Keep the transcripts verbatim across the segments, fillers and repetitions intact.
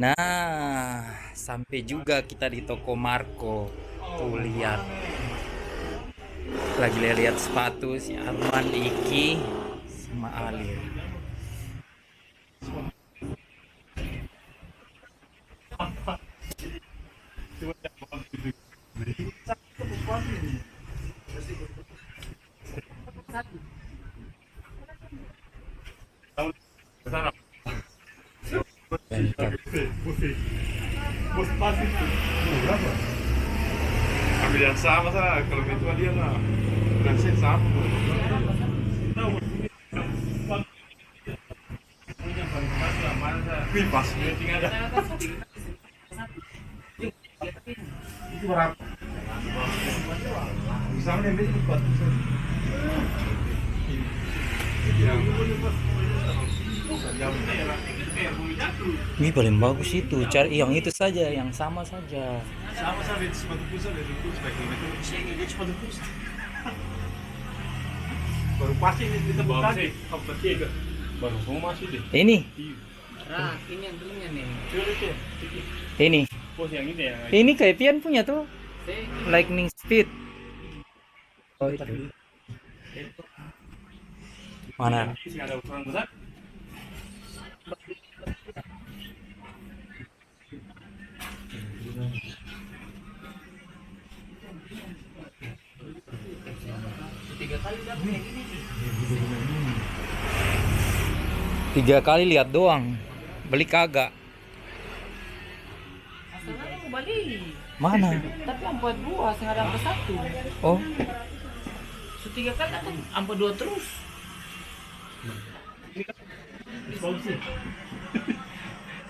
Nah, sampe juga kita di toko Marco. Tuh, liat. Lagi liat-liat sepatu si Arman, Iki, sama Alif. Ambil yang sama sa, kalau begitu dia lah. Udah sih sama. Wih, pas. Itu berapa? Ini paling bagus itu, cari yang itu saja, yang sama saja. Sama saja, itu sepatu futsal, itu sepatu futsal. Ini sepatu futsal. Baru pasti ini kita buka. Baru semua masih deh. Ini? Iya. Rak, ini yang punya nih. Ini. Bos, yang ini ya? Ini kayak Pian punya tuh. Sini. Lightning speed. Oh, itu. Mana? Ini sih ada ukuran besar. Tiga kali lihat doang, beli kagak. Masalahnya mau beli. Mana? Tapi ampat dua, seng ada ampat satu. Oh. Su tiga kali datang ampat dua terus.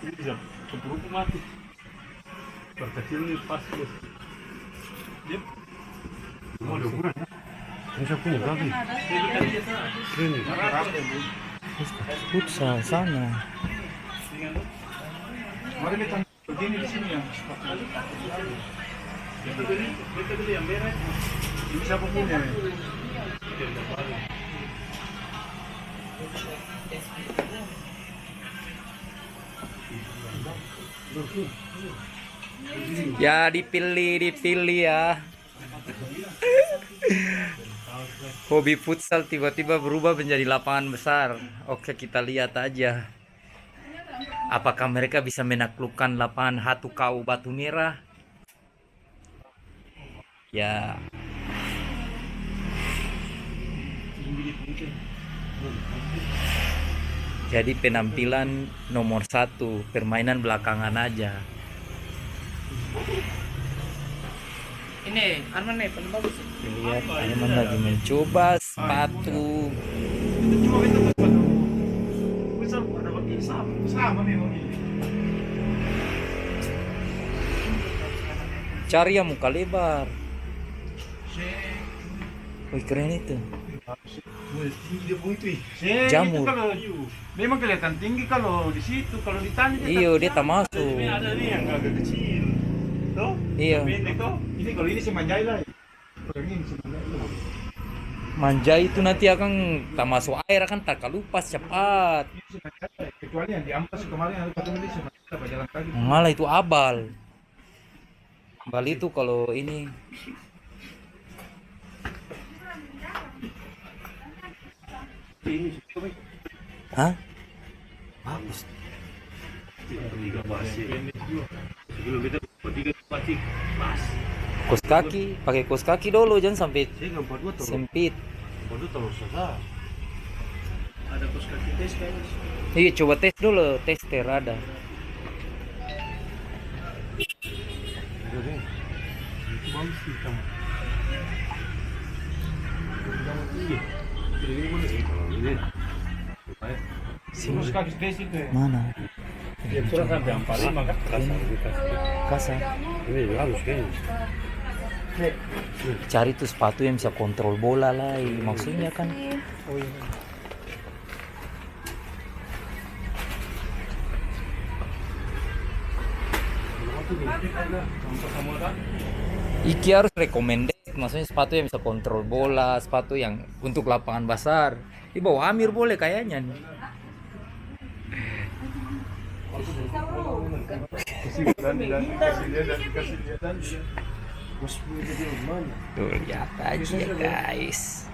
Ini bisa keburu mati. Perkecil nih pas, bos. Dia mau ada ukuran, ya? Ini saya punya kaki. Ini. Futsal sana. Mari kita begini di sini, ya. Kita beli, kita beli yang merah. Ini siapa punya, ya? Ya, dipilih, dipilih ya. Hobi futsal tiba-tiba berubah menjadi lapangan besar. Oke, kita lihat aja. Apakah mereka bisa menaklukkan lapangan H T K U Batu Merah? Ya. Jadi penampilan nomor satu, permainan belakangan aja. Ini, Arman nih, paling bagus nih. Lihat, Arman lagi mencoba sepatu. Cari yang muka lebar. Wih, keren itu. Wih, tinggi dia pung itu, ih. Eh, jamur. Itu kalau, memang kelihatan tinggi kalau di situ, kalau di tanah dia. Iyo, dia tak masuk. Ada, ada nih yang agak kecil. Toh? Iya. Pendek toh? Ini kalau ini sih manjai lah. Kalau ini sih manjai lah. Manjai itu nanti akang tak masuk aer, akang takalupas capat. Ini sih manjai lah. Kecuali yang di Ampas kemarin, ada satu lagi sih manjai lah, bajalan kaki. Malah itu abal. Bali tuh kalau ini. Hah? Bagus. Kos kaki, pake kos kaki dolo, jang sampe sempit. Ada kos kaki tes kayaknya. Iya, coba tes dolo, tester ada. Sini. Mana? Kasar. Cari tuh sepatu yang bisa kontrol bola lai, maksudnya kan. Iki harus recommended, maksudnya sepatu yang bisa kontrol bola, sepatu yang untuk lapangan basar. Di bawah Amir boleh kayaknya nih. Kasih lihat, kasih lihat, kasih lihat. Tuh, lihat aja, guys.